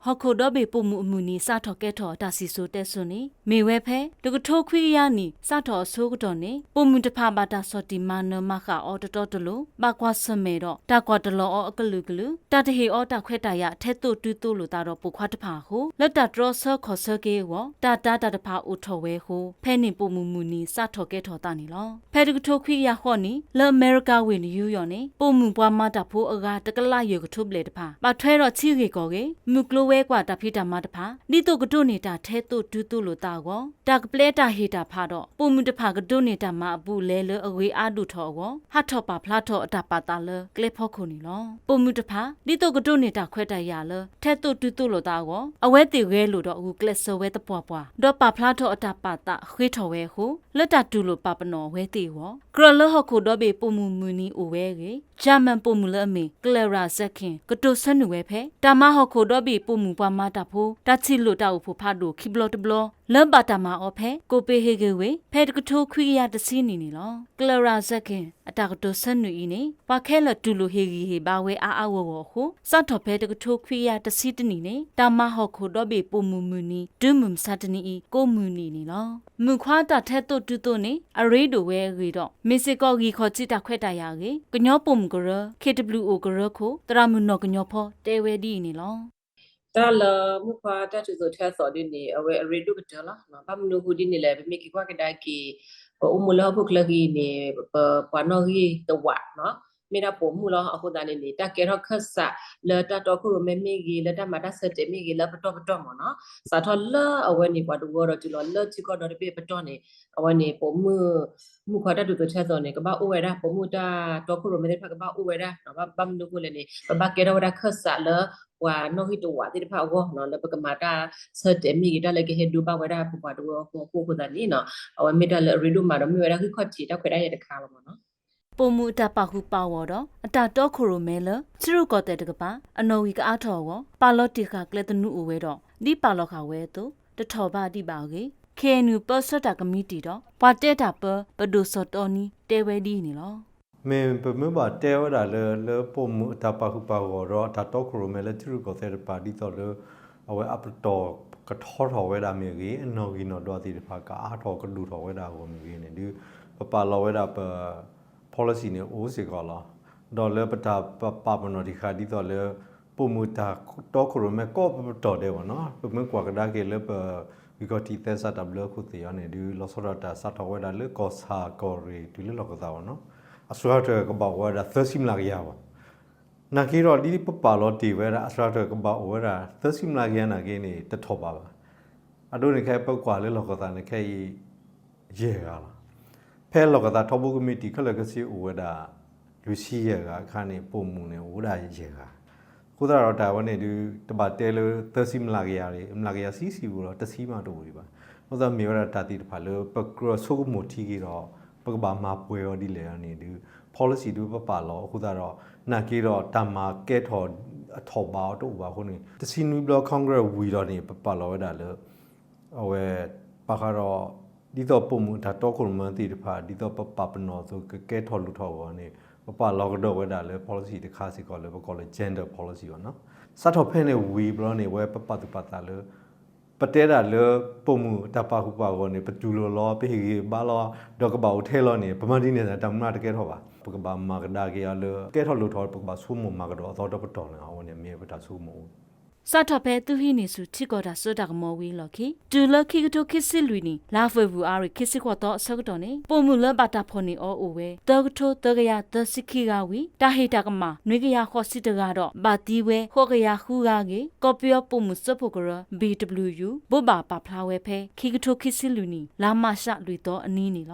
ဟီၣ်ခိၣ်ဒီဘ့ၣ်ပိာ်မုၣ်အမုၢ်နံၤ စးထီၣ်ကဲထီၣ်အတၢ်စံၣ်စိၤတဲစိၤန့ၣ် မ့ၢ်ဝဲဖဲ တကထိခွံကယၤနံၣ် စးထီၣ်အဆိကတီၢ်န့ၣ် ပိာ်မုၣ်တဖၣ် ဘၣ်တၢ်ဆီၣ်တံၢ်မၤနၢၤမၤဃၣ်အီၤတတီတလိၤ, ဘၣ်ကွၢ်ဆၢၣ်မဲာ်ဒီး တၢ်ကွၢ်တလီၤအီၤအကလုာ်ကလုာ်, တၢ်တဟ့ၣ်အီၤတၢ်ခွဲးတၢ်ယာ် ထဲသိးတုၤသိးလိာ်သးဒီးပိာ်ခွါတဖၣ်အဃိ လၢတၢ်တြီဆၢခီၣ်ဆၢက့ၤအဂီၢ် တၢ်တၤတၢ်တဖၣ်အိၣ်ထီၣ်ဝဲအဃိ ဖဲန့ၣ်ပိာ်မုၣ်မုၢ်နံၤ စးထီၣ်ကဲထီၣ်သးန့ၣ်လီၤ. ဖဲတကထိခွံကယၤဃိးနံၣ် လၢအမဲရကၤဝ့ၢ်နယူယီၣ်န့ၣ် ပိာ်မုၣ်ပှၤမၤတၢ်ဖိအဂၤ တကလးယဲၢ်ကထိဘျဲၣ်တဖၣ် ဘၣ်ထွဲဒီးထံဂ့ၢ်ကီၢ်ဂ့ၢ် မုၢ်ကျိၤဝဲၤကွာ်တၢ်ဖံးတၢ်မၤတဖၣ် ဒ်သိးကဒိးန့ၢ်တၢ်ထဲသိးတုၤသိးလိာ်သးအဂီၢ် တၢ်ကပျဲတၢ်ဟ့ၣ်တၢ်ဖးဒီး ပိာ်မုၣ်တဖၣ်ကဒိးန့ၢ်တၢ်မၤအဘူးအလဲလၢအဂ့ၤအါဒိၣ်ထီၣ်အဂီၢ် ဟးထီၣ်ပာ်ဖျါထီၣ်အတၢ်ပာ်သးလၢကျဲဖီခိၣ်န့ၣ်လီၤ. ပိာ်မုၣ်တဖၣ် ဒ်သိးကဒိးန့ၢ်တၢ်ခွဲးတၢ်ယာ်လၢ ထဲသိးတုၤသိးလိာ်သးအဂီၢ် အဝဲသ့ၣ်ဂဲၤလိာ်ဒီးဂုာ်ကျဲးစၢးဝဲသပှၢ်ပှၢ် ဒီးပာ်ဖျါထီၣ်အတၢ်ပာ်သးဃ့ထီၣ်ဝဲအဃိ လၢတၢ်တူၢ်လိာ်ပာ်ပနီၣ်အဝဲသ့ၣ်အဂီၢ် ကြၢးလၢဟီၣ်ခိၣ်ဒီဘ့ၣ်ပိာ်မုၣ်မုၢ်နံၤအိၣ်ဝဲအဂ့ၢ် ကၠၢ်မၢၣ်ပိာ်မုၣ်လၢအမ့ၢ် Clara Zetkin ကတိၤဆၢနုာ်ဝဲဖဲ တၢ်မၤဟီၣ်ခိၣ်ဒီဘ့ၣ်ပိာ်မုၣ်ပှၤမၤတၢ်ဖိ တၢ်ထံၣ်လိာ်တၢ်အိၣ်ဖှိၣ်ဖးဒိၣ်ခံဘျီတဘျီ လၢဘၣ်တၢ်မၤအီၤဖဲ ကိၣ်ပ့ၤဟ့ၣ်ဂ့ၤဝ့ၢ် ဖဲတကထိခွံကယၤတဆံနံၣ်န့ၣ်လီၤ. Clara Zetkin အတၢ်ကတိၤဆၢနုာ်အံၤန့ၣ် ပှၤခဲလၢာ်တူၢ်လိာ်ဟ့ၣ်ဂံၢ်ဟ့ၣ်ဘါဝဲအါအါဂီၢ်ဂီၢ်အဃိ စးထီၣ်ဖဲတကထိခွံကယၤတဆံတနံၣ်န့ၣ် တၢ်မၤဟီၣ်ခိၣ်ဒီဘ့ၣ်ပိာ်မုၣ်မုၢ်နံၤ တုၤမုၢ်မဆါတနံၤအံၤ ကိးမုၢ်နံၤန့ၣ်လီၤ. မုၣ်ခွါတၢ်ထဲသိးတုၤသိးန့ၣ် အရ့ဒိၣ်ဝဲအဂ့ၢ်ဒီး မ့ၢ်စ့ၢ်ကီးဂံၢ်ခီၣ်ထံးတၢ်ခွဲးတၢ်ယာ်အဂ့ၢ် ကညီပိာ်မုၣ်ကရၢ ခ့ၣ်တဘျုးအိၣ်ကရၢခိၣ် သရၣ်မုၣ်နီၢ်ကညီဖီ တဲဝဲဒ်အံၤန့ၣ်လီၤ. တၢ်လၢမုၣ်ခွါတၢ်ထူၣ်သိးထဲသိးဒ်န့ၣ် အဝဲအရ့ဒိၣ်ကတၢၢ်လီၤ. ဘၣ်မနုၤအဃိဒ်န့ၣ်လဲၣ် ပမ့ၢ်က့ၤကွၢ်ကဒါက့ၤ ပအိၣ်မူလၢဟီၣ်ခိၣ်ချၢအံၤန့ၣ် ပပှၤနီၣ်ဂံၢ်တဝးနီၤ မ့ၢ်ဒၣ်ပိာ်မုၣ်လီၤ. အဃိသတးန့ၣ်န့ၣ် တၢ်ကဲထီၣ်ခၢၣ်စးလၢတၢ်တီခိၣ်ရိၣ်မဲမ့ၢ်ဂ့ၤ လၢတၢ်မၤတၢ်ဆၢတဲာ်မ့ၢ်ဂ့ၤ လၢပတီၢ်ပတီၢ်မ့ၢ်နီၤ စးထီၣ်လၢအဝဲန့ၣ် ပှၤတဝၢဒီးတုၤလီၤလၢထံကီၢ်ဒီတဘ့ၣ်ပတီၢ်န့ၣ် အဝဲန့ၣ် ပိာ်မုၣ် မုၣ်ခွါတၢ်ထူၣ်သိးထဲသိးန့ၣ် ကဘၣ်အိၣ်ဝဲဒၣ် ပိာ်မုၣ်တၢ်တီခိၣ်ရိၣ်မဲသ့ၣ်တဖၣ်ကဘၣ်အိၣ်ဝဲဒၣ် ဘၣ်မနုၤအဃိလဲၣ်န့ၣ် ပဘၣ်ကဲထီၣ်ဝဲဒၣ်ခၢၣ်စးလၢ ပှၤနီၣ်ဂံၢ်တဝးသ့ၣ်တဖၣ်အဂီၢ်နီၤ လၢပကမၤတၢ်ဆၢတဲာ်မ့ၢ်ဂ့ၤ တၢ်လၢကဟဲဒိဘၣ်ဝဲဒၣ်ပပှၤတဝၢအဂီၢ်အဃိသတးန့ၣ်နီၤ အဝဲမ့ၢ်တၢ်လၢအရ့ဒိၣ်မးဒီးမ့ၢ်ဝဲဒၣ်ဂံၢ်ခီၣ်ထံးတၢ်ခွဲးတၢ်ယာ်တခါလီၤမ့ၢ်နီၤ. ပိာ်မုၣ်အတၢ်ပာ်ဃုာ်ပာ်ဂီၢ်ဒီး အတၢ်တီခိၣ်ရိၣ်မဲလၢ ထံရူၢ်ကီၢ်သဲးတကပၤ အနီၣ်ဂံၢ်ကအါထီၣ်အဂီၢ် ပာ်လီၤတ့ၢ်ဃာ်ကျဲသနူအိၣ်ဝဲဒီး ဒ်ပာ်လီၤဃာ်ဝဲအသိး တထီၣ်ဘးဒံးဘၣ်အဂ့ၢ် ခ့ၣ်အဲၣ်ယူၣ် ပၢဆှၢတၢ်ကမံးတံာ်ဒီး ပှၤတဲတၢ်ပၢ ပဒိၣ်စီၤတီနံ တဲဝဲဒ်အံၤန့ၣ်လီၤ. မ့ၢ်ပမ့ၢ်ဘၣ်တဲဝဲဒၣ်လၢ လၢပိာ်မုၣ်အတၢ်ပာ်ဃုာ်ပာ်ဂီၢ်ဒီးအတၢ်တီခိၣ်ရိၣ်မဲလၢထံရူၢ်ကီၢ်သဲးတကပၤ ဒ်သိးလၢ အဝဲအပတီၢ်ကထီထီၣ်ဝဲဒၣ်မ့ၢ်ဂ့ၤ အနီၣ်ဂံၢ်နီၣ်ဒွးသ့ၣ်တဖၣ် ကအါထီၣ်ကဒိၣ်ထီၣ်ဝဲဒၣ်အဂီၢ်မ့ၢ်ဂ့ၤန့ၣ် ဒုး ပပာ်လီၤဝဲဒၣ်ပ policy န့ၣ်အိၣ်စ့ၢ်ကီးလီၤ. ဒီးလၢပတၢ်ပာ်ပနီၣ်တခါဒ်သိးလၢ ပိာ်မုၣ်တၢ်တီခိၣ်ရိၣ်မဲကိးပတီၢ်ဒဲးဘၣ်နီၤ ပမ့ၢ်ကွၢ်ကဒါက့ၤလၢပ ဂံၢ်ခီၣ်ထံးသဲစးတၢ်ဘျၢအခိၣ်သ့ၣ်အံၤန့ၣ် ဒုးလီၤဆီဒၣ်တၢ်စးထီၣ်ဝဲဒၣ်လၢကီၢ်ဆၣ်ကီၢ်ရ့ၣ်တုၤလၢလီၢ်ကသးဘၣ်နီၤ အစှၤတၢၢ်ကဘၣ်အိၣ်ဝဲဒၣ်သၢဆံမျးကယၤဘၣ်. နာ်က့ဒီးဒ်ပပာ်လီၤတ့ၢ်ဝဲဒၣ် အစှၤတၢၢ်ကဘၣ်အိၣ်ဝဲဒၣ် သၢဆံမျးကယၤနာ်က့န့ၣ် တထီၣ်ဘးဘၣ်. အဒိန့ၣ်ခဲအံၤပကွၢ်လၢလီၢ်ကသးန့ၣ်ခဲအံၤ ယဲၢ်ဂၤလီၤ. ဖဲလီၢ်ကသးထီဘိကမံးတံာ်ခဲလၢာ်ခဲဆ့အိၣ်ဝဲဒၣ် လွံၢ်ဆံယဲၢ်ဂၤအခါန့ၣ် ပိာ်မုၣ်န့ၣ်အိၣ်ဝဲဒၣ်ယဲၢ်ဂၤ. အဃိသတးဒီးတၢ်ဝဲန့ၣ်ဒုး တဘၣ်တဲလၢသၢဆံမျးကယၤ မျးကယၤဆံဆံပူၤလီၤ တဆံမးတအိၣ်ဒံးဘၣ်. အဃိသတးမ့ၢ်ဝဲဒၣ်တၢ်သ့ၣ်တဖၣ်လၢ ပကြၢးဆိကမိၣ်ထံက့ၤဒီး ပကဘၣ်မၤပှဲၤအီၤဒ်လဲၣ်န့ၣ်ဒုး policy ဒုးပပာ်လီၤအဃိသတးဒီး နာ်က့ဒီးတၢ်မၤကဲထီၣ်အထီၣ်ဘးအီၤတအိၣ်ဘၣ်အဃိန့ၣ် တဆံနွံဘျီ Congress ဝံၤဒီးန့ၣ် ပပာ်လီၤဝဲဒၣ်လၢ အဝဲ ဘၣ်ဃးဒီး ဒ်သိးပိာ်မုၣ်အတၢ်တီခိၣ်ရိၣ်မဲသ့ၣ်တဖၣ် ဒ်သိးပပာ်ပနီၣ်အသိးကကဲထီၣ်လိၣ်ထီၣ်အဂီၢ်န့ၣ် ပပာ်လီၤကဒီးဝဲဒၣ်လၢ policy တခါစ့ၢ်ကီးလၢပကိးလၢ gender policy ဘၣ်နီၤ. စးထီၣ်ဖဲန့ၣ်ဝံၤဘျီန့ၣ် အဝဲပပာ်သူၣ်ပာ်သးလၢ ပတဲဒၣ်လၢ ပိာ်မုၣ်တၢ်ပာ်ဃုာ်ပာ်ဂီၢ်န့ၣ် ပတူၢ်လိာ်လီၤ ပဟ့ၣ်ဂံၢ်ဘါလီၤ ဒီးကဘၣ်အိၣ်ထဲလီၤန့ၣ် ပမၤဒ်န့ၣ်တၢ်မနုၤတကဲထီၣ်ဘၣ်. ပကဘၣ်မၤကဒါက့ၤအီၤလၢ ကဲထီၣ်လိၣ်ထီၣ် ပကဘၣ်ဆိကမိၣ်မၤကဒီးအသီတပတီၢ်န့ၣ် အဝဲန့ၣ်မ့ၢ်ပတၢ်ဆိကမိၣ်အိၣ် စးထီၣ်ဖဲသုဟံးန့ၢ်ဆူၣ်ထံကီၢ်တၢ်စိတၢ်ကမီၤဝံၤအလီၢ်ခံ တုၤလၢခံကထိခံဆံလွံၢ်နံၣ် လါဖ့ၤဘြူၤအါရံၤ ခံဆံဃိးသီအဆၢကတီၢ်န့ၣ် ပိာ်မုၣ်လၢဘၣ်တၢ်ဖီၣ်န့ၢ်အီၤအိၣ်ဝဲ သၢကထိသၢကယၤသၢဆံခံဂၤဝံၤ တၢ်ဟ့ၣ်တၢ်ကမၣ် နွံကယၤဃိးဆံတဂၤဒီး ဘၣ်သံဝဲ ဃိးကယၤဃုဂၤအဂ့ၢ် ကီၢ်ပယီၤပိာ်မုၣ်စၢဖှိၣ်ကရၢ ဘံၣ်တဘျုးယူၣ် ဘိးဘၣ်ပာ်ဖျါဝဲဖဲ ခံကထိခံဆံလွံၢ်နံၣ် လါမးရှးလွံၢ်သီအနံၤန့ၣ်လီၤ.